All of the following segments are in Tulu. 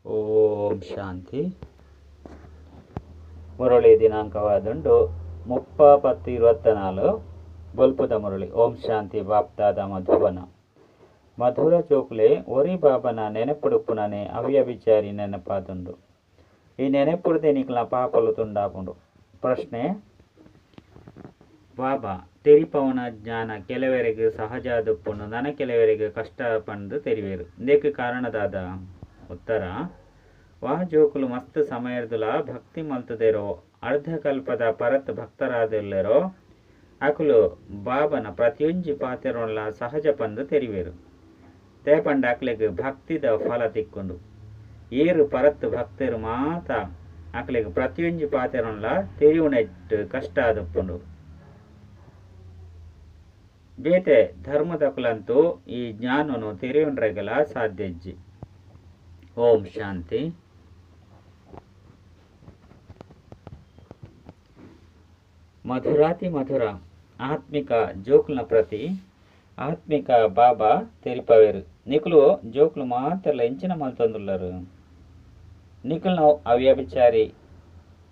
ಓಂ ಶಾಂತಿ. ಮುರಳಿ ದಿನಾಂಕವಾದುಂಡು 30/10/24 ಬೊಲ್ಪುದ ಮುರಳಿ. ಓಂ ಶಾಂತಿ. ಬಾಪ್ದಾದ ಮಧುಬನ ಮಧುರ ಚೋಕ್ಲೆ ಒರಿ ಬಾಬನ ನೆನಪುಡುಪುನನೆ ಅವ್ಯಭಿಚಾರಿ ನೆನಪಾದುಂಡು. ಈ ನೆನಪುಡದೆ ನಿಕ್ಲ ಪಾಪಲು ತುಂಡಾಪುಂಡು. ಪ್ರಶ್ನೆ: ಬಾಬಾ ತೆರಿಪವನ ಜ್ಞಾನ ಕೆಲವರಿಗೆ ಸಹಜಾದುಪ್ಪುಂಡು, ನನ ಕೆಲವರಿಗೆ ಕಷ್ಟ ಪಂದು ತೆರಿವೇರು, ಇಂದಕ್ಕೆ ಕಾರಣದಾದ? ಉತ್ತರ: ವಾ ಜೋಕುಲು ಮಸ್ತ್ ಸಮಯರ್ದುಲ ಭಕ್ತಿ ಮಲ್ತುದೆರೋ, ಅರ್ಧಕಲ್ಪದ ಪರತ್ ಭಕ್ತರಾದಿಲ್ಲೆರೋ ಅಕುಲು ಬಾಬನ ಪ್ರತಿಯೊಂಜಿ ಪಾತೆರೊನ್ಲ ಸಹಜ ಪಂದು ತೆರಿವೇರು. ದೇಪಂಡ ಅಕ್ಲೆಗ್ ಭಕ್ತಿದ ಫಲ ತಿಕ್ಕೊಂಡು. ಏರು ಪರತ್ ಭಕ್ತರು ಮಾತ ಅಕ್ಲೆಗ್ ಪ್ರತಿಯೊಂಜಿ ಪಾತೆರೊನ್ಲ ತೆರಿಯುನೆಟ್ ಕಷ್ಟ ಆದುಪ್ಪುಂಡು. ಬೇತೆ ಧರ್ಮದಕುಲಂತೂ ಈ ಜ್ಞಾನನು ತೆರಿಯುಂಡ್ರೆಗಲ ಸಾಧ್ಯಜ್ಜಿ. ಓಂ ಶಾಂತಿ. ಮಧುರಾತಿ ಮಧುರ ಆತ್ಮಿಕ ಜೋಕ್ಲನ ಪ್ರತಿ ಆತ್ಮಿಕ ಬಾಬಾ ತೆರಿಪವೇರು. ನಿಕುಲು ಜೋಕ್ಲು ಮಾತ್ರಲ ಎಂಚಿನ ಮಲ್ತೊಂದುಲ್ಲರು. ನಿಕುಲ್ನ ಅವ್ಯಭಿಚಾರಿ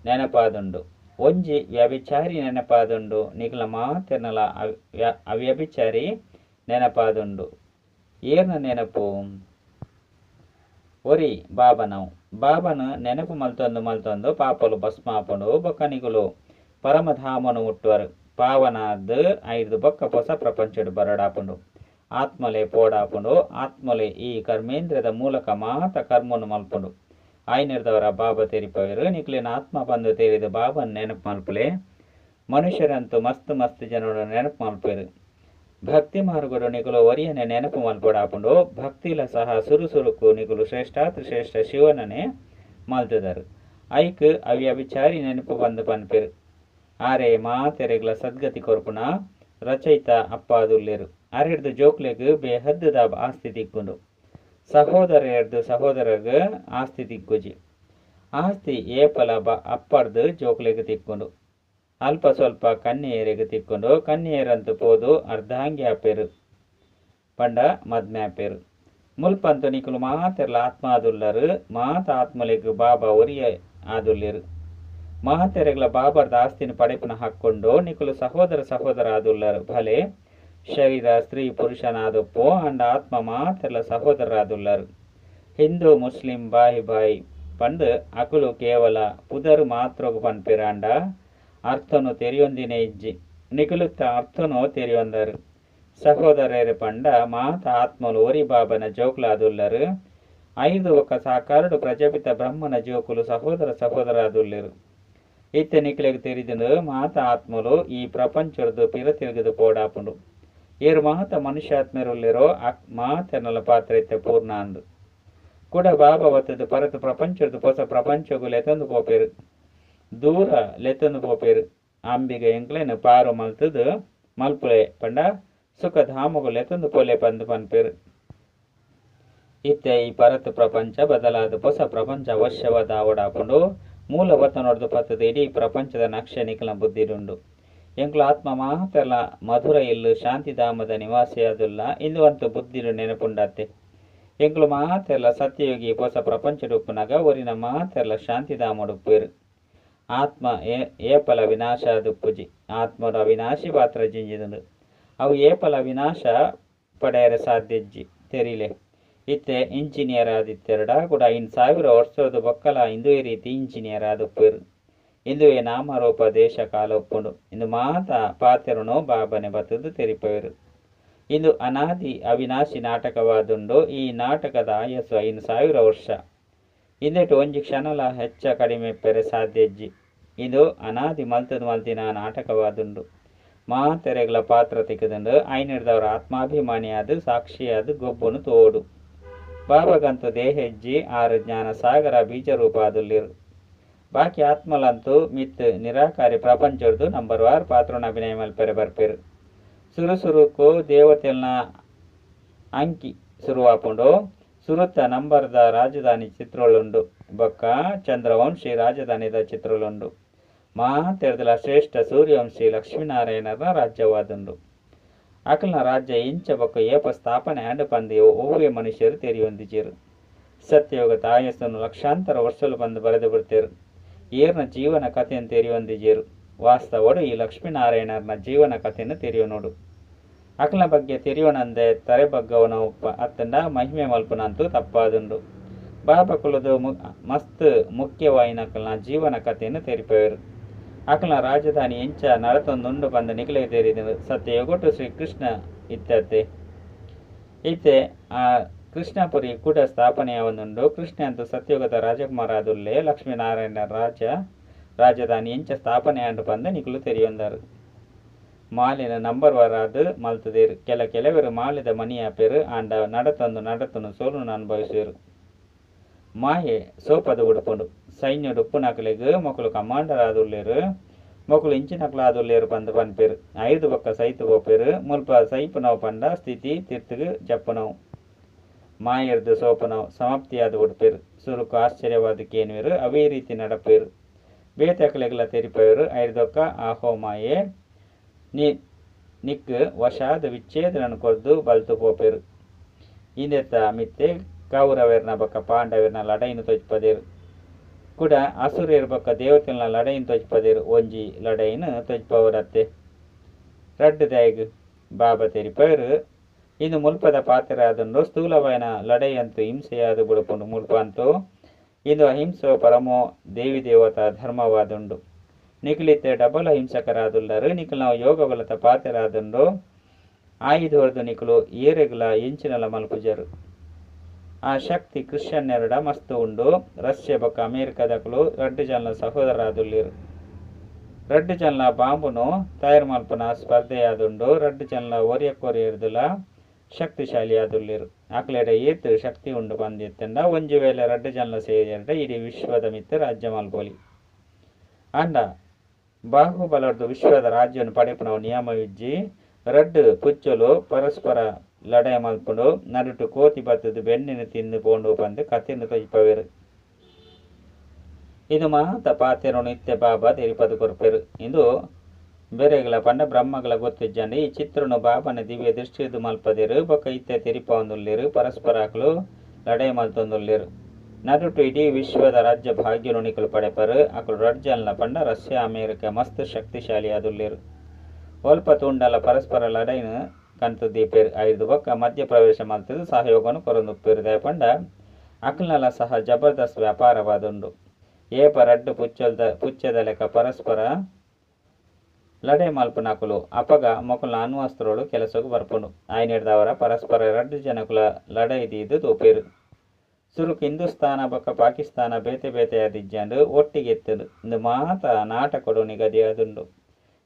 ನೆನಪಾದುಂಡು, ಒಂಜಿ ವ್ಯಭಿಚಾರಿ ನೆನಪಾದುಂಡು, ನಿಕುಲ ಮಾತೆರ್ನಲ ಅವ್ಯಭಿಚಾರಿ ನೆನಪಾದುಂಡು. ಏರ್ನ ನೆನಪು? ಒರಿ ಬಾಬನವು. ಬಾಬನ ನೆನಪು ಮಲ್ತೊಂದು ಮಲ್ತೊಂದು ಪಾಪಲು ಭಸ್ಮಾಪುಂಡು. ಬೊಕ್ಕ ನಿಕುಲು ಪರಮಧಾಮನು ಮುಟ್ಟುವರು. ಪಾವನಾದ್ ಐದು ಬೊಕ್ಕ ಹೊಸ ಪ್ರಪಂಚಡ್ ಬರಡಾಪುಂಡು. ಆತ್ಮಲೆ ಪೋಡಾಪುಂಡು. ಆತ್ಮಲೆ ಈ ಕರ್ಮೇಂದ್ರದ ಮೂಲಕ ಮಾತ ಕರ್ಮನು ಮಲ್ಪುಂಡು. ಆಯ್ನಿರ್ದವರ ಬಾಬಾ ತೆರಿಪವೇರು. ನಿಕ್ಲೇನ ಆತ್ಮ ಬಂದು ತೆರಿದು ಬಾಬನ್ ನೆನಪು ಮಲ್ಪುಲೆ. ಮನುಷ್ಯರಂತೂ ಮಸ್ತ್ ಮಸ್ತ್ ಜನರು ನೆನಪು ಮಲ್ಪೇರು. ಭಕ್ತಿ ಮಾರ್ಗಡು ನಿಕುಲು ಒರಿಯನೆ ನೆನಪು ಮಲ್ಪಡಾಪುಂಡು. ಭಕ್ತಿಲ ಸಹ ಸುರು ಸುರುಕು ನಿಕುಲು ಶ್ರೇಷ್ಠಾತಿ ಶ್ರೇಷ್ಠ ಶಿವನನೆ ಮಲ್ತದರು. ಐಕ್ ಅವ್ಯಭಿಚಾರಿ ನೆನಪು ಬಂದು ಪನ್ಪೇರು. ಆರೆ ಮಾತೆರೆಗ್ಲ ಸದ್ಗತಿ ಕೊರ್ಪುನ ರಚಯಿತ ಅಪ್ಪಾದುಲ್ಲೇರು. ಅರೆಡ್ದು ಜೋಕ್ಲೆಗ್ ಬೇಹದ್ದುದ ಆಸ್ತಿ ತಿಕ್ಕೊಂಡು. ಸಹೋದರೆರ್ದು ಸಹೋದರಗ್ ಆಸ್ತಿ ತಿಕ್ಕುಜಿ. ಆಸ್ತಿ ಏಪಲ ಅಪ್ಪರ್ದು ಜೋಕ್ಲೆಗ್ ತಿಕ್ಕೊಂಡು. ಅಲ್ಪ ಸ್ವಲ್ಪ ಕನ್ಯೆಯರಿಗೆ ತಿಕ್ಕೊಂಡು. ಕನ್ಯೆಯರಂತೂ ಪೋದು ಅರ್ಧಾಂಗಿ ಆಪೇರು, ಪಂಡ ಮದ್ಮೆ ಆಪೇರು. ಮುಲ್ಪಂತು ನಿಕುಲು ಮಾತೆರ್ಲ ಆತ್ಮ ಆದುಲ್ಲರು. ಮಾತ ಆತ್ಮಲೆಗ್ ಬಾಬಾ ಒರಿಯ ಆದುಲ್ಲೇರು. ಮಹಾತೆರೆಗ್ಲ ಬಾಬರ್ದ ಆಸ್ತಿನ ಪಡೆಪುನ ಹಾಕೊಂಡು. ನಿಕುಲು ಸಹೋದರ ಸಹೋದರ ಆದುಲ್ಲರು. ಭಲೆ ಶರೀರ ಸ್ತ್ರೀ ಪುರುಷನಾದೊಪ್ಪು ಅಂಡ ಆತ್ಮ ಮಾತೆರ್ಲ ಸಹೋದರರಾದುಲ್ಲರು. ಹಿಂದೂ ಮುಸ್ಲಿಂ ಬಾಯಿ ಬಾಯಿ ಪಂದು ಅಕುಲು ಕೇವಲ ಪುದರ್ ಮಾತ್ರಗು ಪನ್ಪೇರು. ಅಂಡ ಅರ್ಥನು ತೆರಿಯೊಂದಿನೇ ಇಜ್ಜಿ. ನಿಕುಲುತ್ತ ಅರ್ಥನು ತೆರಿಯೊಂದರು. ಸಹೋದರರು ಪಂಡ ಮಾತ ಆತ್ಮಲು ಒರಿ ಬಾಬನ ಜೋಕ್ಲಾದುಲ್ಲರು. ಐದು ಒಕ್ಕ ಸಾಕಾರಡು ಪ್ರಜಾಪಿತ ಬ್ರಹ್ಮನ ಜೋಕುಲು ಸಹೋದರ ಸಹೋದರಾದುಲ್ಲೇರು. ಇತ್ತೆ ನಿಕ್ಲೆಗ್ ತೆರಿದುಂಡು ಮಾತ ಆತ್ಮಲು ಈ ಪ್ರಪಂಚರ್ದು ಪಿರ ತಿರುಗಿದು ಪೋಡಾಪುಂಡು. ಏರು ಮಾತ ಮನುಷ್ಯಾತ್ಮರುಲ್ಲೇರೋ ಮಾತೆರ್ನಲ ಪಾತ್ರ ಇತ್ತೆ ಪೂರ್ಣ ಅಂದು. ಕೂಡ ಬಾಬಾ ಒತ್ತದು ಪರತು ಪ್ರಪಂಚರ್ದು ಹೊಸ ಪ್ರಪಂಚಗು ಲೆತೊಂದು ಪೋಪೇರು, ದೂರ ಲೆತೊಂದು ಪೋಪೇರು. ಅಂಬಿಗೆ ಎಂಕ್ಲೇನು ಪಾರು ಮಲ್ತದು ಮಲ್ಪುಲೆ ಪಂಡ ಸುಖಧಾಮಗು ಲೆತೊಂದು ಪೋಲೆ ಪಂದು ಪನ್ಪೇರು. ಇತ್ತೆ ಈ ಪರತು ಪ್ರಪಂಚ ಬದಲಾದ ಹೊಸ ಪ್ರಪಂಚ ಅವಶ್ಯವಾದ ಆವಡಾಪುಂಡು. ಮೂಲ ವತನೊಡ್ದು ಪತ್ತದ ಇಡೀ ಪ್ರಪಂಚದ ನಕ್ಷೆ ನಿಖಲ ಬುದ್ಧಿರುಂಡು. ಎಂಕ್ಲ ಆತ್ಮ ಮಾತೆರ್ಲ ಮಧುರ ಇಲ್ಲು ಶಾಂತಿಧಾಮದ ನಿವಾಸಿಯಾದುಲ್ಲ ಇಂದು ಅಂತೂ ಬುದ್ಧಿರು ನೆನಪುಂಡಾತೆ. ಎಂಕ್ಲು ಮಾತೆರ್ಲ ಸತ್ಯಯೋಗಿ ಹೊಸ ಪ್ರಪಂಚಡುಪ್ಪುನಗ ಒರಿನ ಮಾತೆರ್ಲ ಶಾಂತಿಧಾಮಡುಪ್ಪೇರು. ಆತ್ಮ ಏಪಲ ವಿನಾಶ ದುಪ್ಪುಜಿ. ಆತ್ಮದ ಅವಿನಾಶಿ ಪಾತ್ರ ಜಿಂಜಿದುಂಡು. ಅವು ಏಪಲ ವಿನಾಶ ಪಡೆಯರೆ ಸಾಧ್ಯಜ್ಜಿ ತೆರಿಲೆ. ಇತ್ತೆ ಇಂಜಿನಿಯರ್ ಆದಿತ್ತೆರಡ ಕೂಡ 5000 ವರ್ಷದ ಬೊಕ್ಕಲ ಇಂದುವೆ ರೀತಿ ಇಂಜಿನಿಯರ್ ಆದುಪ್ಪೇರು. ಇಂದುವೆ ನಾಮರೂಪ ದೇಶ ಕಾಲ ಒಪ್ಪುಂಡು. ಇಂದು ಮಾತ ಪಾತೆರನು ಬಾಬನೆ ಬತ್ತದು ತೆರಿಪವೇರು. ಇಂದು ಅನಾದಿ ಅವಿನಾಶಿ ನಾಟಕವಾದುಂಡು. ಈ ನಾಟಕದ ಆಯಸ್ಸು 5000 ವರ್ಷ. ಇಂದೆಟು ಒಂಜಿ ಕ್ಷಣಲ ಹೆಚ್ಚ ಕಡಿಮೆ ಪೆರೆ ಸಾಧ್ಯಜ್ಜಿ. ಇದು ಅನಾದಿ ಮಲ್ತದ ಮಲ್ತಿನ ನಾಟಕವಾದುಂಡು. ಮಾತೆರೆಗ್ಲ ಪಾತ್ರ ತಿಕ್ಕದುಂಡು. ಐನಿಡ್ದವರ ಆತ್ಮಾಭಿಮಾನಿಯಾದ ಸಾಕ್ಷಿಯಾದ ಗೊಬ್ಬನು ತೋಡು. ಬಾಬಗಂತೂ ದೇಹೆಜ್ಜಿ ಆರು ಜ್ಞಾನ ಸಾಗರ ಬೀಜರೂಪ ಆದುಲ್ಲೇರು. ಬಾಕಿ ಆತ್ಮಲಂತೂ ಮಿತ್ ನಿರಾಕಾರಿ ಪ್ರಪಂಚರ್ದು ನಂಬರ್ ವಾರ್ ಪಾತ್ರನ ಅಭಿನಯ ಮಲ್ಪೆರೆ ಬರ್ಪೇರು. ಸುರು ಸುರುಕು ದೇವತೆಲ್ನ ಅಂಕಿ ಸುರುವಾಪುಂಡು. ಸುರುತ್ತ ನಂಬರ್ದ ರಾಜಧಾನಿ ಚಿತ್ರೊಳುಂಡು. ಬೊಕ್ಕ ಚಂದ್ರವಂಶಿ ರಾಜಧಾನಿದ ಚಿತ್ರೊಳುಂಡು. ಮಾತೆರ್ದಲ ಶ್ರೇಷ್ಠ ಸೂರ್ಯವಂಶಿ ಲಕ್ಷ್ಮೀನಾರಾಯಣರ ರಾಜ್ಯವಾದುಂಡು. ಅಕಲ್ನ ರಾಜ್ಯ ಇಂಚ ಬೊಕ್ಕ ಏಪ ಸ್ಥಾಪನೆ ಆಂಡ್ ಪಂದು ಒವ್ವೆ ಮನುಷ್ಯರು ತೆರಿಯೊಂದಿಜೆರು. ಸತ್ಯಯುಗ ತಾಯಸ್ಸನ್ನು ಲಕ್ಷಾಂತರ ವರ್ಷಲು ಬಂದು ಬರೆದು ಬಿಡ್ತೇರು. ಏರ್ನ ಜೀವನ ಕಥೆಯನ್ನು ತೆರೆಯೊಂದಿಜೇರು. ವಾಸ್ತವಡು ಈ ಲಕ್ಷ್ಮೀನಾರಾಯಣನ ಜೀವನ ಕಥೆಯನ್ನು ತೆರೆಯೋ ನೋಡು. ಅಕಲ ಬಗ್ಗೆ ತೆರೆಯೋಣಂದೆ ತರೆ ಬಗ್ಗವನ ಉಪ್ಪ ಅತ್ತಂಡ ಮಹಿಮೆ ಮಲ್ಪನಂತೂ ತಪ್ಪಾದುಂಡು. ಬಾಬಾ ಕುಲದ ಮಸ್ತ್ ಮುಖ್ಯವಾಯಿನಕಲ್ನ ಜೀವನ ಕಥೆಯನ್ನು ತೆರಿಪವರು. ಅಕಲ್ನ ರಾಜಧಾನಿ ಎಂಚ ನಡತೊಂದುಂಡು ಬಂದ ನಿಖಲೆ ತೆರಿದ ಸತ್ಯಯುಗೊಟ್ಟು ಶ್ರೀಕೃಷ್ಣ ಇತ್ತತೆ. ಇತ್ತೆ ಆ ಕೃಷ್ಣಪುರಿ ಕೂಡ ಸ್ಥಾಪನೆಯಾವೊಂದುಂಡು. ಕೃಷ್ಣ ಅಂತೂ ಸತ್ಯಯುಗದ ರಾಜಕುಮಾರ ಆದುಲ್ಲೆ ಲಕ್ಷ್ಮೀನಾರಾಯಣ ರಾಜಧಾನಿ ಎಂಚ ಸ್ಥಾಪನೆ ಆಂಡು ಬಂದ ನಿಖಲು ತೆರೆಯೊಂದರು. ಮಾಲಿನ ನಂಬರ್ ವರಾದು ಮಲ್ತದೇರು. ಕೆಲವರು ಮಾಲಿದ ಮನಿಯಾಪೇರು ಆಂಡ ನಡತಂದು ನಡತನು ಸೋಲುನು ಅನುಭವಿಸುವರು. ಮಾಯೆ ಸೋಪದ ಉಡುಪುಂಡು. ಸೈನ್ಯಡು ಉಪ್ಪುನಕಲೆಗ್ ಮೊಕಲು ಕಮಾಂಡರ್ ಆದುಲ್ಲೇರು, ಮೊಕಲು ಇಂಚಿನಕಲು ಆದುಲ್ಲೇರು ಪಂದು ಪನ್ಪೇರು. 5 ಪಕ್ಕ ಸೈತು ಪೋಪೇರು. ಮುಲ್ಪ ಸೈಪುನವು ಪಂಡ ಸ್ಥಿತಿ ತಿರ್ತುಗು ಜಪ್ಪುನವು. ಮಾಯರ್ದು ಸೋಪುನವು ಸಮಾಪ್ತಿಯಾದ ಉಡುಪೇರು. ಸುರುಕು ಆಶ್ಚರ್ಯವಾದ ಕೇನುವೇರು. ಅವೇ ರೀತಿ ನಡಪೇರು. ಬೇತಕಲೆಗ್ಲ ತೆರಿಪೇರು. ಐದೊಕ್ಕ ಆಹೋ ಮಾಯೆ ನಿಕ್ ವಶಾದ ವಿಚ್ಛೇದನನ್ನು ಕೊರ್ದು ಬಲ್ತು ಪೋಪೇರು. ಇಂದೆತ್ತ ಮಿತ್ತೆ ಕೌರವೇರ್ನ ಬೊಕ್ಕ ಪಾಂಡವೇರ್ನ ಲಡೈನು ತೊಜ್ಪದೇರು. ಕೂಡ ಅಸುರೇರ್ ಬೊಕ್ಕ ದೇವತೆಲ್ನ ಲಡೈನು ತೊಜ್ಪದೇರು. ಒಂಜಿ ಲಡೈನು ತೊಜ್ಪವರತ್ತೆ ರಡ್ಡು ದಾಯಿಗ್ ಬಾಬಾ ತೆರಿಪೇರು. ಇಂದು ಮುಲ್ಪದ ಪಾತ್ರೆ ಆದುಂಡು. ಸ್ಥೂಲವಾಯನ ಲಡೈ ಅಂತೂ ಹಿಂಸೆಯಾದ ಬುಡುಪುಂಡು. ಮುಲ್ಪ ಅಂತೂ ಇಂದು ಅಹಿಂಸೋ ಪರಮೋ ದೇವಿ ದೇವತಾ ಧರ್ಮವಾದುಂಡು. ನಿಖಲಿತ್ತೆ ಡಬಲ್ ಅಹಿಂಸಕರಾದುಲ್ಲರು. ನಿಖಲ್ ನಾವು ಯೋಗ ಬಲತ ಪಾತ್ರಾದುಂಡು. ಆಯುಧ ಹೊರದು ನಿಖಲು ಏರೆಗುಲ ಎಂಚಿನಲ ಮಲ್ಪುಜರು. ಆ ಶಕ್ತಿ ಕ್ರಿಶ್ಚಿಯನ್ನೆರಡ ಮಸ್ತು ಉಂಡು. ರಷ್ಯಾ ಬೊಕ್ಕ ಅಮೇರಿಕಾದಕಲು ರಡ್ಡು ಜನಲ ಸಹೋದರಾದುಲ್ಲೇರು. ರಡ್ಡು ಜನಲ ಬಾಂಬುನು ತಯಾರು ಮಲ್ಪುನ ಸ್ಪರ್ಧೆಯಾದುಂಡು. ರಡ್ಡು ಜನಲ ಒರಿಯ ಕೊರಿಯರ್ದುಲ ಶಕ್ತಿಶಾಲಿಯಾದುಲ್ಲೇರು. ಆಕಲೆಡ ಏತು ಶಕ್ತಿ ಉಂಡು ಬಂದಿತ್ತಂಡ ಒಂಜಿ ವೇಳೆ ರಡ್ಡು ಜನಲ ಸೇರಿಯರ್ಡ ಇಡೀ ವಿಶ್ವದ ಮಿತ್ತ ರಾಜ್ಯ ಮಲ್ಪೊಲಿ. ಅಂಡ ಬಾಹುಬಲರ್ದು ವಿಶ್ವದ ರಾಜ್ಯವನ್ನು ಪಡೆಪುನವು ನಿಯಮವಿಜ್ಜಿ. ರಡ್ಡು ಪುಚ್ಚಲು ಪರಸ್ಪರ ಲಡಾಯ ಮಲ್ಪುಂಡು. ನಡುಟು ಕೋತಿ ಬತ್ತದು ಬೆನ್ನಿನ ತಿಂದು ಪೋಂಡು ಪಂದು ಕಥೆಯನ್ನು ತೊಜ್ಪವೇರು. ಇದು ಮಾತ ಪಾತೆರನು ನಿತ್ಯ ಬಾಬಾ ತೆರಿಪದು ಕೊರ್ಪೇರು. ಇಂದು ಬೇರೆಗಳ ಪಂಡ ಬ್ರಹ್ಮಗಳ ಗೊತ್ತಿಜ್ಜಂಡು ಈ ಚಿತ್ರನು ಬಾಬನ ದಿವ್ಯ ದೃಷ್ಟಿದು ಮಲ್ಪದೇರು. ಬೊಕ್ಕ ಇತ್ತೆ ತೆರಿಪೊಂದುಲ್ಲೇರು. ಪರಸ್ಪರ ಆಕಲು ಲಡಾಯಿ ಮಲ್ತೊಂದುಲ್ಲೇರು. ನಡುಟು ಇಡೀ ವಿಶ್ವದ ರಾಜ್ಯ ಭಾಗ್ಯನು ನಿಕಲು ಪಡೆಪರು. ಅಕಲು ರಡ್ಜಲ್ನ ಪಂಡ ರಷ್ಯಾ ಅಮೇರಿಕ ಮಸ್ತ್ ಶಕ್ತಿಶಾಲಿ ಆದುಲ್ಲೇರು. ಒಲ್ಪ ತುಂಡಲ ಪರಸ್ಪರ ಲಡೈನು ಕಂತು ದೀಪೇರು. ಐದು ಬೊಕ್ಕ ಮಧ್ಯ ಪ್ರವೇಶ ಮಲ್ತದು ಸಹಯೋಗನು ಕೊರೊಂದುಪ್ಪೇರು. ದಯಪಂಡ ಅಕಲ್ನಲ ಸಹ ಜಬರ್ದಸ್ತ್ ವ್ಯಾಪಾರವಾದುಂಡು. ಏಪ ರಡ್ಡು ಪುಚ್ಚದ ಲೆಕ್ಕ ಪರಸ್ಪರ ಲಡೈ ಮಲ್ಪುನಕುಲು ಅಪಗ ಮೊಕಲ್ನ ಅಣ್ವಸ್ತ್ರಗಳು ಕೆಲಸಕ್ಕೆ ಬರ್ಪುಂಡು. ಆಯ್ನೆಡ್ದವರ ಪರಸ್ಪರ ರಡ್ಡು ಜನಕುಲ ಲಡೈ ದೀದು ತೂಪೇರು. ಸುರುಕು ಹಿಂದೂಸ್ತಾನ ಬೊಕ್ಕ ಪಾಕಿಸ್ತಾನ ಬೇತೆ ಬೇತೆಯಾದಿಜ್ಜಂಡು ಒಟ್ಟಿಗೆ ಎತ್ತದು. ಇಂದು ಮಾತ ನಾಟಕಡು ನಿಗದಿಯಾದುಂಡು.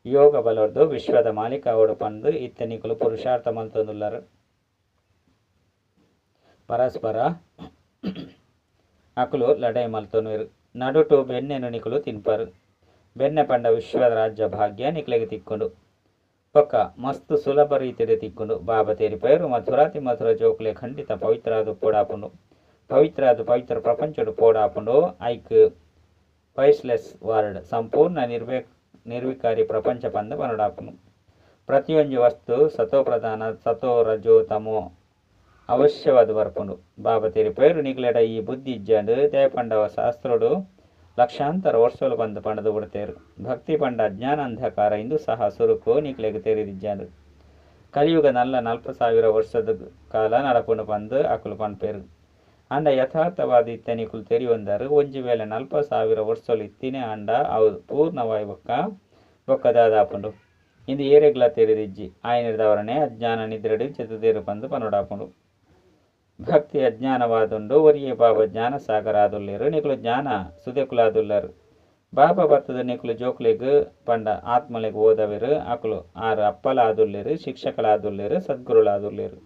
ಯೋಗ ಬಲರ್ದು ವಿಶ್ವದ ಮಾಲೀಕ ಅವಡು ಪಂದು ಇತ್ತೆ ನಿಕುಲು ಪುರುಷಾರ್ಥ ಮಲ್ತೊಂದುಲ್ಲರು. ಪರಸ್ಪರ ಅಕುಲು ಲಡೈ ಮಲ್ತೊನುವೆರು. ನಡುಟು ಬೆನ್ನೆನು ನಿಕುಲು ತಿನ್ಪರು. ಬೆನ್ನೆ ಪಂಡ ವಿಶ್ವದ ರಾಜ್ಯ ಭಾಗ್ಯ ನಿಕ್ಲೆಗ್ ತಿಕ್ಕೊಂಡು. ಬೊಕ್ಕ ಮಸ್ತ್ ಸುಲಭ ರೀತಿಡೆ ತಿಕ್ಕೊಂಡು. ಬಾಬಾ ತೇರಿಪೇರು ಮಧುರಾತಿ ಮಧುರ ಜೋಕುಲೆ ಖಂಡಿತ ಪವಿತ್ರಾದು ಪೋಡಾಪುಂಡು. ಪವಿತ್ರಾದು ಪವಿತ್ರ ಪ್ರಪಂಚಡು ಪೋಡಾಪುಂಡು. ಐಕ್ ಪೈಸ್ಲೆಸ್ ವರ್ಲ್ಡ್ ಸಂಪೂರ್ಣ ನಿರ್ವಿಕಾರಿ ಪ್ರಪಂಚ ಪಂದ ಪನಡಾಪುಂಡು. ಪ್ರತಿಯೊಂಜಿ ವಸ್ತು ಸತೋ ಪ್ರಧಾನ ಸತೋ ರಜೋ ತಮೋ ಅವಶ್ಯವಾದ ಬರ್ಪುಂಡು. ಬಾಬಾ ತೆರಿಪೇರು ನಿಕ್ಲೆಡ ಈ ಬುದ್ಧಿ ಇಜ್ಜಂಡು ದಯಪಂಡವ ಶಾಸ್ತ್ರೋಡು ಲಕ್ಷಾಂತರ ವರ್ಷಲು ಬಂದು ಪಂಡದು ಬಿಡ್ತೇರು. ಭಕ್ತಿ ಪಂಡ ಅಜ್ಞಾನ ಅಂಧಕಾರ ಇಂದು ಸಹ ಸುರುಕು ನಿಕ್ಲೆಗ್ ತೆರಿದಿಜ್ಜಂಡು. ಕಲಿಯುಗ ನಲ್ಲ 40,000 ವರ್ಷದ ಕಾಲ ನಡಪುಂಡು ಪಂದು ಅಕುಲು ಪನ್ಪೇರು. ಅಂಡ ಯಥಾರ್ಥವಾದ ಇತ್ತೆ ನಿಕುಲು ತೆರಿಯೊಂದರು. ಒಂಜಿ ವೇಳೆ 40,000 ವರ್ಷಲು ಇತ್ತಿನೇ ಅಂಡ ಅವು ಪೂರ್ಣವಾಯಿ ಬೊಕ್ಕ ಬೊಕ್ಕ ದಾದಾಪುಂಡು. ಇಂದು ಏರೆಗ್ಲ ತೆರಿದಿಜ್ಜಿ. ಆಯನಿರ್ದವರನೆ ಅಜ್ಞಾನ ನಿದ್ರೆಡು ಚೆತ್ತದೇರು ಪಂದು ಪನೊಡಾಪುಂಡು. ಭಕ್ತಿ ಅಜ್ಞಾನವಾದುಂಡು. ಒರಿಯೇ ಬಾಬಾ ಜ್ಞಾನ ಸಾಗರ ಆದುಲ್ಲೇರು. ನಿಕುಲು ಜ್ಞಾನ ಸುದೆಕುಲಾದುಲ್ಲರು. ಬಾಬಾ ಬತ್ತದ ನಿಕುಲು ಜೋಕ್ಲೆಗ್ ಪಂಡ ಆತ್ಮಲೆಗ್ ಓದವೆರು. ಅಕುಲು ಆರು ಅಪ್ಪಲಾದುಲ್ಲೇರು, ಶಿಕ್ಷಕಲಾದುಲ್ಲೇರು, ಸದ್ಗುರುಲಾದುಲ್ಲೇರು.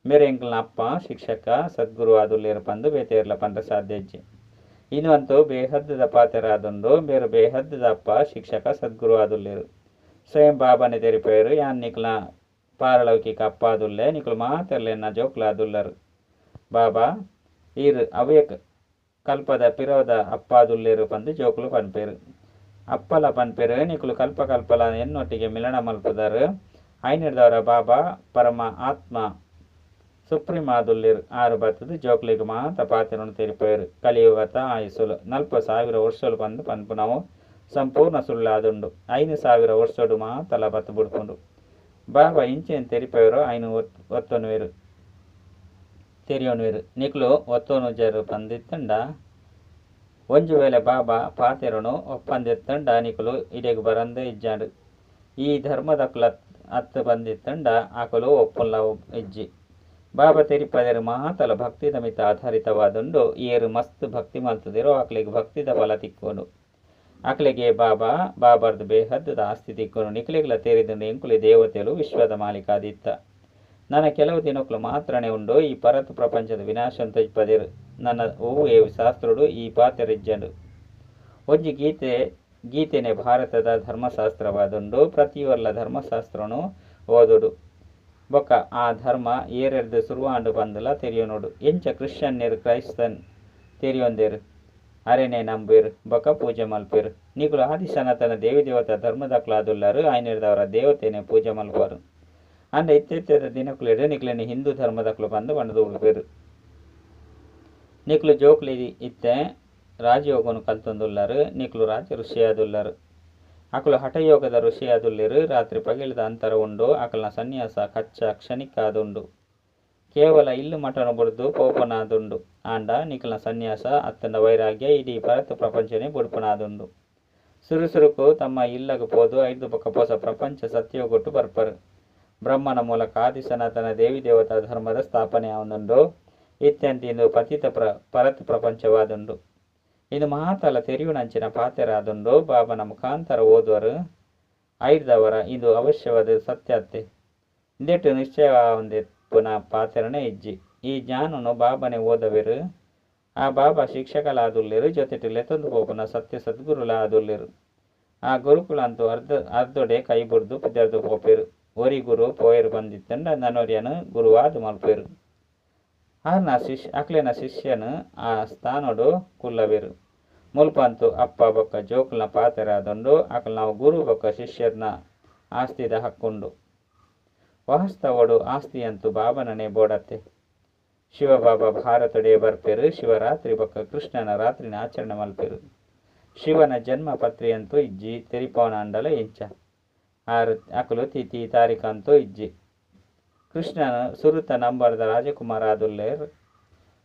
ಮೇರೆ ಎಂಕಲ್ನ ಅಪ್ಪ ಶಿಕ್ಷಕ ಸದ್ಗುರು ಆದುಲ್ಲೇರು ಪಂದು ಬೇತೇರ್ಲ ಪಂಡ ಸಾಧ್ಯ ಇಜ್ಜಿ. ಇನ್ನು ಅಂತೂ ಬೇಹದ್ದದ ಪಾತೆರಾದುಂಡು. ಬೇರೆ ಬೇಹದ್ದದ ಅಪ್ಪ ಶಿಕ್ಷಕ ಸದ್ಗುರು ಆದುಲ್ಲೇರು. ಸ್ವಯಂ ಬಾಬಾನೆ ತೆರಿಪೇರು. ಯಾನ್ ನಿಕ್ಲ ಪಾರಲೌಕಿಕ ಅಪ್ಪ ಆದುಲ್ಲೆ, ನಿಕುಲು ಮಾತೆರ್ಲೆನ್ನ ಜೋಕ್ಲಾದುಲ್ಲರು. ಬಾಬಾ ಈರು ಅವೇ ಕಲ್ಪದ ಪಿರೋದ ಅಪ್ಪಾದುಲ್ಲೇರು ಪಂದು ಜೋಕುಲು ಪನ್ಪೇರು. ಅಪ್ಪಲ ಪನ್ಪೇರು ನಿಕುಲು ಕಲ್ಪ ಕಲ್ಪಲ ಎನ್ನೊಟ್ಟಿಗೆ ಮಿಲನ ಮಲ್ಪುದಾರು. ಐನಿಡ್ದವರ ಬಾಬಾ ಪರಮ ಆತ್ಮ Supreme ಆದುಲ್ಲೇರು ಆರು ಬತ್ತದು ಜೋಕ್ಲೆಗ್ ಮಾತ ಪಾತೆರೊನು ತೆರಿಪೇರು. ಕಲಿಯುಗತ ಆಯುಸುಲು 40,000 ವರ್ಷಲು ಪಂದ್ ಪನ್ಪುನವು ಸಂಪೂರ್ಣ ಸುಳ್ಳಾದುಂಡು. 5,000 ವರ್ಷಡು ಮಾತಲ ಬತ್ತು ಬುಡ್ಪುಂಡು. ಬಾಬಾ ಇಂಚೆನ್ ತೆರಿಪೇರು ಐನು ಒತ್ತೊನುವೆರು ತೆರಿಯೊನುವೆರು. ನಿಕ್ಲು ಒತ್ತೊನುಜರು ಪಂದಿತ್ತಂಡ ಒಂಜಿ ವೇಳೆ ಬಾಬಾ ಪಾತೆರೊನು ಒಪ್ಪಂದಿತ್ತಂಡ ನಿಕುಲು ಇಡೆಗ್ ಬರಂದೆ ಇಜ್ಜಾಂಡ್. ಈ ಧರ್ಮದಕುಲ ಅತ್ತು ಪಂದಿತ್ತಂಡ ಆಕುಲು ಒಪ್ಪುನ್ಲ ಇಜ್ಜಿ. ಬಾಬಾ ತೆರಿಪದೆರು ಮಾತಲ ಭಕ್ತಿದ ಮಿತ್ತ ಆಧಾರಿತವಾದುಂಡು. ಏರು ಮಸ್ತ್ ಭಕ್ತಿ ಮಲ್ತುದೆರೋ ಆಕಲೆಗ್ ಭಕ್ತಿದ ಫಲ ತಿಕ್ಕೋನು. ಆಕಲೆಗೆ ಬಾಬಾ ಬಾಬಾರ್ದ ಬೇಹದ್ದದ ಆಸ್ತಿ ತಿಕ್ಕೋನು. ನಿಕಲೆಗ್ಲ ತೆರಿದುಂಡು ಎಂಕುಲೆ ದೇವತೆಲು ವಿಶ್ವದ ಮಾಲೀಕಾದಿತ್ತ. ನನ್ನ ಕೆಲವು ದಿನಕ್ಕೂ ಮಾತ್ರನೇ ಉಂಡು ಈ ಪರತ್ ಪ್ರಪಂಚದ ವಿನಾಶ ತಜ್ಪದಿರು. ನನ್ನ ಒವ್ವೇ ಶಾಸ್ತ್ರೋಡು ಈ ಪಾತೆರಿಜ್ಜಂಡು. ಒಂಜಿ ಗೀತೆ ಗೀತೆನೆ ಭಾರತದ ಧರ್ಮಶಾಸ್ತ್ರವಾದುಂಡು. ಪ್ರತಿಯೊರ್ಲ ಧರ್ಮಶಾಸ್ತ್ರನು ಓದುಡು ಬೊಕ್ಕ ಆ ಧರ್ಮ ಏರೆರ್ದು ಸುರುವಾಂಡು ಪಂದಲ ತೆರಿಯೊನೋಡು. ಎಂಚ ಕ್ರಿಶ್ಚಿಯನ್ನೆರ್ ಕ್ರೈಸ್ತನ್ ತೆರಿಯೊಂದೆರು ಅರೆನೆ ನಂಬೆರು ಬೊಕ್ಕ ಪೂಜೆ ಮಲ್ಪೆರು. ನಿಕುಲು ಆದಿ ಸನಾತನ ದೇವಿ ದೇವತಾ ಧರ್ಮದಕ್ಲಾದುಲ್ಲಾರು ಆಯ್ನೆರ್ದವರ ದೇವತೆನೆ ಪೂಜೆ ಮಲ್ಪರು. ಅಂಡ ಇತ್ತೆತ್ತೆದ ದಿನಕುಲೆಡು ನಿಕ್ಲೆನ ಹಿಂದೂ ಧರ್ಮದಕ್ಲು ಪಂದು ಪಂಡದು ಉಡುಪೆರು. ನಿಕ್ಲು ಜೋಕ್ಲಿ ಇತ್ತೆ ರಾಜಯೋಗನು ಕಲ್ತೊಂದುಲ್ಲಾರು. ನಿಕ್ಲು ರಾಜ ಋಷಿಯಾದುಲ್ಲಾರು. ಅಕುಲು ಹಠಯೋಗದ ಋಷಿಯಾದುಲ್ಲೇರು. ರಾತ್ರಿ ಪಗಿಳಿದ ಅಂತರ ಉಂಡು. ಅಕಲ್ನ ಸನ್ಯಾಸ ಕಚ್ಚ ಕ್ಷಣಿಕಾದುಂಡು. ಕೇವಲ ಇಲ್ಲು ಮಠನು ಬುಡ್ದು ಪೋಪನಾದುಂಡು. ಆಂಡ ನಿಕ್ಲನ ಸನ್ಯಾಸ ಅತ್ತಂಡ ವೈರಾಗ್ಯ ಇಡೀ ಭರತ ಪ್ರಪಂಚನೇ ಬುಡ್ಪನಾದುಂಡು. ಸುರುಸುರುಕು ತಮ್ಮ ಇಲ್ಲಗ ಪೋದು ಐದು ಬೊಕ್ಕ ಪೋಸ ಪ್ರಪಂಚ ಸತ್ಯೋಗೊಟ್ಟು ಬರ್ಪರು. ಬ್ರಹ್ಮನ ಮೂಲಕ ಆದಿ ಸನಾತನ ದೇವಿ ದೇವತಾ ಧರ್ಮದ ಸ್ಥಾಪನೆ ಆವೊಂದುಂಡು. ಇತ್ಯಂತ ಇಂದು ಪತಿತ ಪರತ್ ಪ್ರಪಂಚವಾದುಂಡು. ಇದು ಮಹಾತಲ ತೆರಿಯುನಂಚಿನ ಪಾತೆರಾದುಂಡು. ಬಾಬನ ಮುಖಾಂತರ ಓದುವರು ಐರ್ದವರ ಇದು ಅವಶ್ಯವಾದ ಸತ್ಯತ್ತೆ. ಇಂದೆಟ್ಟು ನಿಶ್ಚಯ ಪುನಃ ಪಾತೆರನೆ ಇಜ್ಜಿ. ಈ ಜ್ಞಾನನು ಬಾಬನೆ ಓದವೆರು. ಆ ಬಾಬಾ ಶಿಕ್ಷಕಲಾದುಲ್ಲೇರು ಜೊತೆಟು ಲೆತ್ತೊಂದು ಪೋಪುನ ಸತ್ಯ ಸದ್ಗುರುಲಾದುಲ್ಲೇರು. ಆ ಗುರುಕುಲಂತೂ ಅರ್ಧೊಡೆ ಕೈ ಬುಡ್ದು ಪಿದರ್ದು ಪೋಪೆರು. ಒರಿ ಗುರು ಪೋಯರು ಬಂದಿತ್ತಂಡ ನನೊರಿಯನು ಗುರುವಾದ ಮಲ್ಪೆರು. ಆರ್ನ ಅಕ್ಲೆನ ಶಿಷ್ಯನು ಆ ಸ್ಥಾನೋಡು ಕುಲ್ಲವೆರು. ಮುಲ್ಪಂತು ಅಪ್ಪ ಬೊಕ್ಕ ಜೋಕುಲ್ನ ಪಾತೆರಾದುಂಡು. ಅಕಲ್ ನಾವು ಗುರು ಬೊಕ್ಕ ಶಿಷ್ಯರ್ನ ಆಸ್ತಿದ ಹಕ್ಕುಂಡು. ವಾಸ್ತವಡು ಆಸ್ತಿಯಂತೂ ಬಾಬನನೇ ಬೋಡತ್ತೆ. ಶಿವಬಾಬಾ ಭಾರತೊಡೆ ಬರ್ಪೆರು. ಶಿವರಾತ್ರಿ ಬೊಕ್ಕ ಕೃಷ್ಣನ ರಾತ್ರಿನ ಆಚರಣೆ ಮಲ್ಪೆರು. ಶಿವನ ಜನ್ಮ ಪತ್ರಿಯಂತೂ ಇಜ್ಜಿ ತೆರಿಪವನ ಅಂಡಲ ಇಂಚ ಆರು ಅಕಲು ತಿಥಿ ತಾರೀಖಂತೂ ಇಜ್ಜಿ. ಕೃಷ್ಣನ ಸುರುತ ನಂಬರ್ದ ರಾಜಕುಮಾರ ಆದುಲ್ಲೇರ್.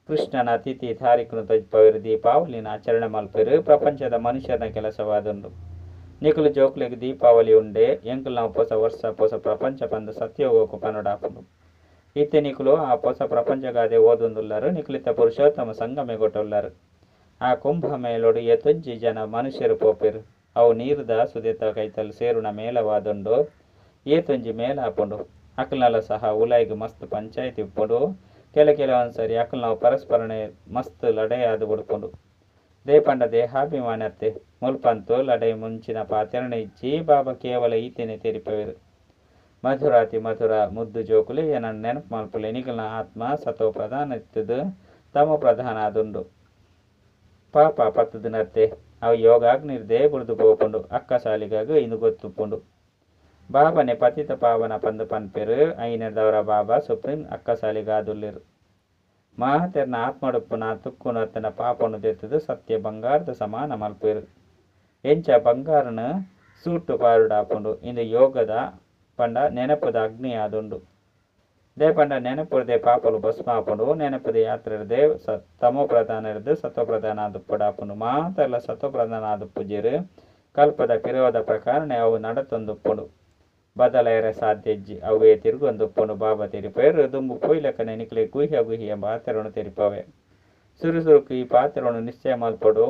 ಕೃಷ್ಣನ ತಿಥಿ ತಾರೀಖನು ತಜ್ಪವೆರು. ದೀಪಾವಳಿನ ಆಚರಣೆ ಮಲ್ಪೆರು. ಪ್ರಪಂಚದ ಮನುಷ್ಯನ ಕೆಲಸವಾದುಂಡು. ನಿಕುಲು ಜೋಕ್ಲೆಗ್ ದೀಪಾವಳಿ ಉಂಡೆ ಎಂಕುಲು ನಾವು ಪೊಸ ವರ್ಷ ಪೊಸ ಪ್ರಪಂಚ ಪಂದು ಸತ್ಯೋಗಕ್ಕೂ ಪನೊಡಾಪುಂಡು. ಇತ್ತೆ ನಿಕುಲು ಆ ಪೊಸ ಪ್ರಪಂಚಗಾದೆ ಓದೊಂದುಲ್ಲಾರು. ನಿಕುಲಿತ್ತ ಪುರುಷೋತ್ತಮ ಸಂಗಮೆ ಕೊಟ್ಟುಲ್ಲಾರು. ಆ ಕುಂಭ ಮೇಲೋಡು ಎತ್ತೊಂಜಿ ಜನ ಮನುಷ್ಯರು ಪೋಪೆರು. ಅವು ನೀರುದ ಸುದೇತ ಕೈತಲ್ ಸೇರುನ ಮೇಳವಾದುಂಡು. ಏತೊಂಜಿ ಮೇಳ ಆಪುಂಡು. ಅಕಲ್ನಲ ಸಹ ಉಲಾಯಿಗ್ ಮಸ್ತ್ ಪಂಚಾಯತಿ ಉಪ್ಪುಂಡು. ಕೆಲವೊಂದ್ಸರಿ ಅಕಲ್ ನಾವು ಪರಸ್ಪರನೆ ಮಸ್ತ್ ಲಡಾಯಿ ಬುಡ್ಪುಂಡು. ದೇಪಂಡ ದೇಹಾಭಿಮಾನತ್ತೆ ಮುಲ್ಪಂತು ಲಡೈ ಮುಂಚಿನ ಪಾತೆರಣೆ ಇಜ್ಜಿ. ಬಾಬಾ ಕೇವಲ ಈತೇನೆ ತೆರಿಪವೆರು. ಮಧುರಾತಿ ಮಧುರ ಮುದ್ದು ಜೋಕುಲೆ ಎನ್ನ ನೆನಪು ಮಲ್ಪುಲೆ. ನಿಕಲ್ನ ಆತ್ಮ ಸತೋ ಪ್ರಧಾನ ಇತ್ತದು ತಮ ಪ್ರಧಾನ ಆದುಂಡು. ಪಾಪ ಪತ್ತದ ನತ್ತೆ ಅವು ಯೋಗಾಗ್ನಿರ್ದೇ ಬುಡ್ದು ಪೋಪುಂಡು. ಅಕ್ಕ ಸಾಲಿಗಾಗ ಇಂದು ಗೊತ್ತುಪುಂಡು. ಬಾಬನೆ ಪತಿತ ಪಾವನ ಪಂದು ಪನ್ಪೆರು. ಐನೆರ್ದವರ ಬಾಬಾ ಸುಪ್ರೀಂ ಅಕ್ಕ ಸಾಲಿಗಾದುಲ್ಲೆರು. ಮಹಾತೆರ್ನ ಆತ್ಮಡುಪ್ಪುನ ತುಕ್ಕುನು ಅತ್ತನ ಪಾಪನು ದೆತ್ತದು ಸತ್ಯ ಬಂಗಾರದ ಸಮಾನ ಮಲ್ಪೆರು. ಎಂಚ ಬಂಗಾರನ ಸೂಟು ಪಾರುಡಾಪುಂಡು. ಇಂದು ಯೋಗದ ಪಂಡ ನೆನಪುದ ಅಗ್ನಿ ಆದುಂಡು. They ಪಂಡ ನೆನಪುರದೆ ಪಾಪಲು ಭಸ್ಮ ಆಪುಂಡು. ನೆನಪುದ ಯಾತ್ರೆರ್ದೆ ತಮೋ ಪ್ರಧಾನ ಇರ್ದು ಸತ್ವ ಪ್ರಧಾನ ಆದುಪ್ಪುಡಾಪುಂಡು. ಮಾತೆಲ್ಲ ಸತ್ವ ಪ್ರಧಾನ ಆದುಪ್ಪುಜೆರು. ಕಲ್ಪದ ಪಿರೋದ ಪ್ರಕಾರನೇ ಅವು ನಡತೊಂದುಪ್ಪುಂಡು. ಬದಲಾಯರೆ ಸಾಧ್ಯ ಇಜ್ಜಿ. ಅವೇ ತಿರುಗೊಂದುಪ್ಪುಂಡು. ಬಾಬಾ ತೆರಿಪೇರು ದುಂಬು ಪೊಯ್ಲಕನೆ ನಿಕ್ಲೆ ಗುಹ್ಯ ಗುಹ್ಯ ಎಂಬ ಆತರನ್ನು ತೆರಿಪವೆ. ಸುರುಸುರುಕು ಈ ಪಾತ್ರವನ್ನು ನಿಶ್ಚಯ ಮಲ್ಪಡು.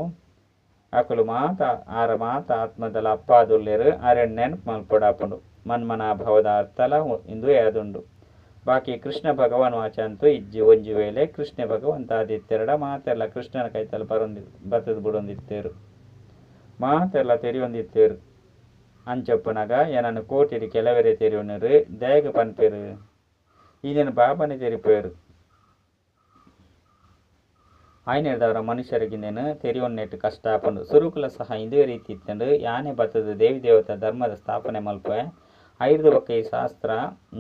ಅಕುಲು ಮಾತ ಆರ ಮಾತ ಆತ್ಮದಲ ಅಪ್ಪಾದುಲ್ಲೇರು. ಅರೆಣ್ ನೆನಪು ಮಲ್ಪಡಾಪುಂಡು. ಮನ್ಮನ ಭವದ ಅರ್ಥಲ ಇಂದು ಯಾದುಂಡು. ಬಾಕಿ ಕೃಷ್ಣ ಭಗವಾನ್ ವಾಚ ಅಂತೂ ಇಜ್ಜಿ. ಒಂಜಿ ವೇಳೆ ಕೃಷ್ಣ ಭಗವಂತ ಆದಿತ್ತೆರಡ ಮಾತೆಲ್ಲ ಕೃಷ್ಣನ ಕೈತಲ್ ಬತ್ತದು ಬುಡೊಂದಿತ್ತೇರು. ಮಾತೆಲ್ಲ ತೆರಿಯೊಂದಿತ್ತೇರು. ಅಂಚೊಪ್ಪುನಗ ಏನನ್ನು ಕೋಟಿಡಿ ಕೆಲವರೇ ತೆರಿಯೊನರು. ದೇಗ ಪನ್ಪೆರು ಈನೇನು ಬಾಬನೆ ತೆರಿಪೇರು. ಆಯ್ನೆರ್ದವರ ಮನುಷ್ಯರಿಗಿಂದೇನು ತೆರಿಯೊನ್ನೆಟ್ಟು ಕಷ್ಟ ಆಪುಂಡು. ಸುರುಕುಲ ಸಹ ಇಂದೇ ರೀತಿ ಇತ್ತಂಡು. ಯಾನೆ ಬತ್ತದು ದೇವಿ ದೇವತಾ ಧರ್ಮದ ಸ್ಥಾಪನೆ ಮಲ್ಪೆ ಐರ್ದು ಬೊಕ್ಕ ಈ ಶಾಸ್ತ್ರ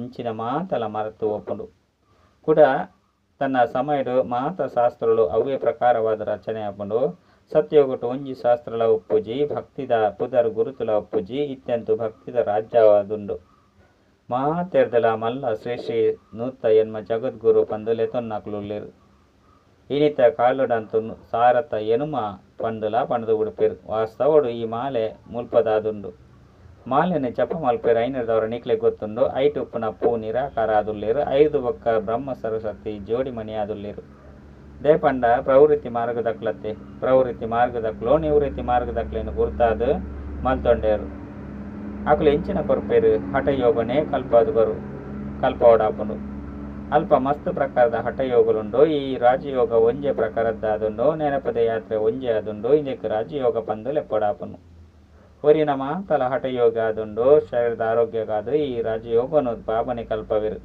ಇಂಚಿನ ಮಾತಲ ಮರತು ಒಪ್ಪುಂಡು. ಕೂಡ ತನ್ನ ಸಮಯಡು ಮಾತ ಶಾಸ್ತ್ರಗಳು ಅವೇ ಪ್ರಕಾರವಾದ ರಚನೆ ಆಪುಂಡು. ಸತ್ಯೋಗಟು ಒಂಜಿ ಶಾಸ್ತ್ರಲ ಉಪ್ಪುಜಿ, ಭಕ್ತಿದ ಪುದರ್ ಗುರುತುಲ ಉಪ್ಪುಜಿ, ಇತ್ಯಂತು ಭಕ್ತಿದ ರಾಜ್ಯವಾದುಂಡು. ಮಾತೆರ್ದಲ ಮಲ್ಲ ಶ್ರೀ ಶ್ರೀ 108 ಜಗದ್ಗುರು ಪಂದು ಲೆತೊನ್ನಕ್ಲುಲ್ಲೆರ್. ಇನಿತ ಕಾಲಡಂತು ಸಾರತ ಎನುಮ ಪಂದುಲ ಪಂಡ್ದು ಉಡುಪೆರ್. ವಾಸ್ತವಡು ಈ ಮಾಲೆ ಮುಲ್ಪದಾದುಂಡು. ಮಾಲೆನ ಜಪ ಮಲ್ಪೆರ್ ಐನರ್ದವರ ನಿಕ್ಲೆ ಗೊತ್ತುಂಡು. ಐಟ್ ಉಪ್ಪುನ ಪೂ ನಿರಾಕಾರ ಆದುಲ್ಲೆರ್. ಐದು ಬೊಕ್ಕ ಬ್ರಹ್ಮ ಸರಸ್ವತಿ ಜೋಡಿ ಮಣಿ ಆದುಲ್ಲೆರ್. ದೇಪಂಡ ಪ್ರವೃತ್ತಿ ಮಾರ್ಗದಕ್ಲತ್ತೆ ಪ್ರವೃತ್ತಿ ಮಾರ್ಗದಕ್ಲು ನಿವೃತ್ತಿ ಮಾರ್ಗದಕ್ಲೆನ್ ಗುರ್ತಾದ್ ಮಲ್ತೊಂಡೇರು. ಅಕುಲು ಎಂಚಿನ ಕೊರ್ಪೆರ್ ಹಠಯೋಗನೇ ಕಲ್ಪಾದ್ ಕೊರು ಕಲ್ಪವಡಾಪುಂಡು. ಅಲ್ಪ ಮಸ್ತ್ ಪ್ರಕಾರದ ಹಠಯೋಗಲುಂಡು. ಈ ರಾಜಯೋಗ ಒಂಜೆ ಪ್ರಕಾರದ್ದಾದುಂಡು. ನೆನಪದ ಯಾತ್ರೆ ಒಂಜೆ ಆದುಂಡು. ಇಂದೆಕ್ ರಾಜಯೋಗ ಪಂದು ಲೆಪ್ಪಡಾಪುಂಡು. ಒರಿನ ಮಾತಲ ಹಠಯೋಗ ಆದುಂಡು. ಶರೀರದ ಆರೋಗ್ಯಗಾದು ಈ ರಾಜಯೋಗನು ಬಾಬನೆ ಕಲ್ಪವೆರು.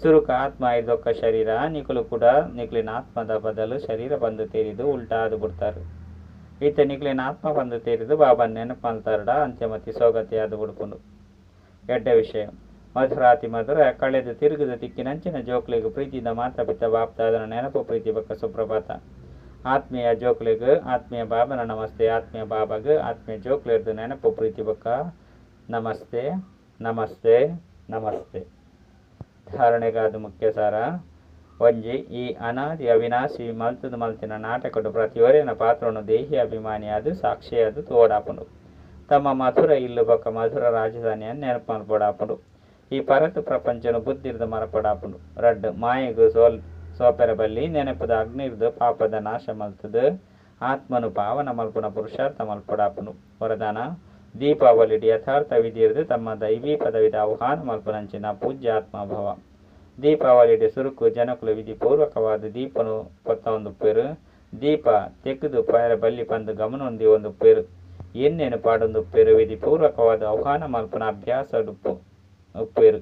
ಸುರುಕ ಆತ್ಮ ಐದೊಕ್ಕ ಶರೀರ ನಿಕುಲು ಕೂಡ ನಿಕ್ಲಿನ ಆತ್ಮದ ಬದಲು ಶರೀರ ಬಂದು ತೇರಿದು ಉಲ್ಟಾದು ಬಿಡ್ತಾರೆ. ಇತ್ತೆ ನಿಕ್ಲಿನ ಆತ್ಮ ಬಂದು ತೇರಿದು ಬಾಬನ್ ನೆನಪು ಮಲ್ತಾರಡ ಅಂತ್ಯಮತಿ ಸೋಗತಿ ಆದು ಬಿಡ್ಪುಂಡು. ಎಡ್ಡೆ ವಿಷಯ ಮಧುರಾತಿ ಮಧುರ ಕಳೆದು ತಿರುಗುದು ತಿಕ್ಕಿನಂಚಿನ ಜೋಕ್ಲೆಗ್ ಪ್ರೀತಿದ ಮಾತಾ ಪಿತ ಬಾಪ್ದಾದನ ನೆನಪು ಪ್ರೀತಿ ಬೊಕ್ಕ ಸುಪ್ರಭಾತ. ಆತ್ಮೀಯ ಜೋಕ್ಲೆಗ್ ಆತ್ಮೀಯ ಬಾಬನ ನಮಸ್ತೆ. ಆತ್ಮೀಯ ಬಾಬಾಗ್ ಆತ್ಮೀಯ ಜೋಕ್ಲೆರ್ದು ನೆನಪು ಪ್ರೀತಿ ಬೊಕ್ಕ ನಮಸ್ತೆ ನಮಸ್ತೆ ನಮಸ್ತೆ. ಧಾರಣೆಗಾದ ಮುಖ್ಯ ಸಾರ ಒಂಜಿ ಈ ಅನಾದಿ ಅವಿನಾಶಿ ಮಲ್ತದ ಮಲ್ತಿನ ನಾಟಕಡು ಪ್ರತಿಯೊರಿನ ಪಾತ್ರನು ದೇಹಿ ಅಭಿಮಾನಿಯಾದ ಸಾಕ್ಷಿಯಾದ ತೋಡಾಪುಂಡು. ತಮ್ಮ ಮಧುರ ಇಲ್ಲು ಬೊಕ್ಕ ಮಧುರ ರಾಜಧಾನಿಯನ್ನು ನೆನಪು ಮಲ್ಪೊಡಾಪುಂಡು. ಈ ಪರತು ಪ್ರಪಂಚನು ಬುದ್ಧಿರ್ದ ಮರಪಡಾಪುಂಡು. ರಡ್ಡ್ ಮಾಯೆಗು ಸೋಪೆರ ಬಲ್ಲಿ ನೆನಪುದ ಅಗ್ನಿರ್ದು ಪಾಪದ ನಾಶ ಮಲ್ತದು ಆತ್ಮನು ಪಾವನ ಮಲ್ಪುನ ಪುರುಷಾರ್ಥ ಮಲ್ಪೊಡಾಪುಂಡು. ವರದಾನ ದೀಪಾವಳಿಡ್ ಯಥಾರ್ಥ ವಿಧಿರ್ದು ತಮ್ಮ ದೈವೀ ಪದವಿದ ಆಹ್ವಾನ ಮಲ್ಪುನಂಚಿನ ಪೂಜ್ಯಾತ್ಮ ಭವ. ದೀಪಾವಳಿಡ್ ಸುರುಕು ಜನಕುಲು ವಿಧಿ ಪೂರ್ವಕವಾದ ದೀಪನು ಪೊತ್ತೊಂದುಪ್ಪೆರು. ದೀಪ ತೆಗೆದು ಪಯರ ಬಲ್ಲಿ ಪಂದು ಗಮನ ಹೊಂದುಪ್ಪೆರು. ಎಣ್ಣೆನು ಪಾಡೊಂದುಪ್ಪೆರು. ವಿಧಿ ಪೂರ್ವಕವಾದ ಆಹ್ವಾನ ಮಲ್ಪುನ ಅಭ್ಯಾಸ ಉಪ್ಪೆರು.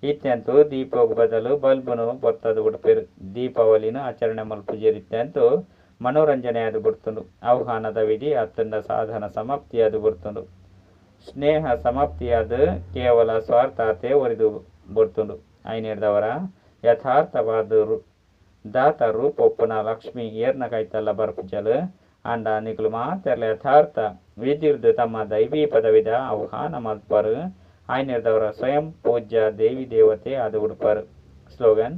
ಇತ್ಯಂತು ದೀಪೋಗ ಬದಲು ಬಲ್ಬನು ಪೊತ್ತದು ಉಡುಪೆರು. ದೀಪಾವಳಿನ ಆಚರಣೆ ಮಲ್ಪುಜೆರ್ ಇತ್ಯಂತು ಮನೋರಂಜನೆಯಾದ ಬಿಡ್ತುಂಡು. ಆಹ್ವಾನದ ವಿಧಿ ಅತ್ತಂಡ ಸಾಧನ ಸಮಾಪ್ತಿಯಾದ ಬಿಡ್ತುಂಡು. ಸ್ನೇಹ ಸಮಾಪ್ತಿಯಾದ ಕೇವಲ ಸ್ವಾರ್ಥತೆ ಒರಿದು ಬಿಡ್ತುಂಡು. ಐನೇರ್ದವರ ಯಥಾರ್ಥವಾದ ದಾತ ರೂಪೊಪ್ಪುನ ಲಕ್ಷ್ಮಿ ಏರ್ನ ಕೈತಲ್ಲ ಬರ್ಪುಜಲು ಆಂಡ ನಿಕುಲು ಮಾತೆರ್ಲ ಯಥಾರ್ಥ ವಿಧಿರ್ದು ತಮ್ಮ ದೈವೀ ಪದವಿದ ಆಹ್ವಾನ ಮಲ್ಪರು. ಐನೇರ್ದವರ ಸ್ವಯಂ ಪೂಜ್ಯ ದೇವಿ ದೇವತೆ ಆದ ಉಡುಪರು. ಸ್ಲೋಗನ್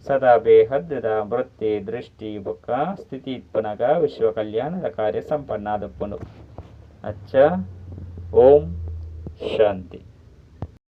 ಸದಾ ಬೇಹದ್ದದ ವೃತ್ತಿ ದೃಷ್ಟಿ ಬೊಕ್ಕ ಸ್ಥಿತಿ ಇಪ್ಪುನಗ ವಿಶ್ವ ಕಲ್ಯಾಣದ ಕಾರ್ಯ ಸಂಪನ್ನ ಆದುಪ್ಪುಂಡು. ಅಚ್ಚ, ಓಂ ಶಾಂತಿ.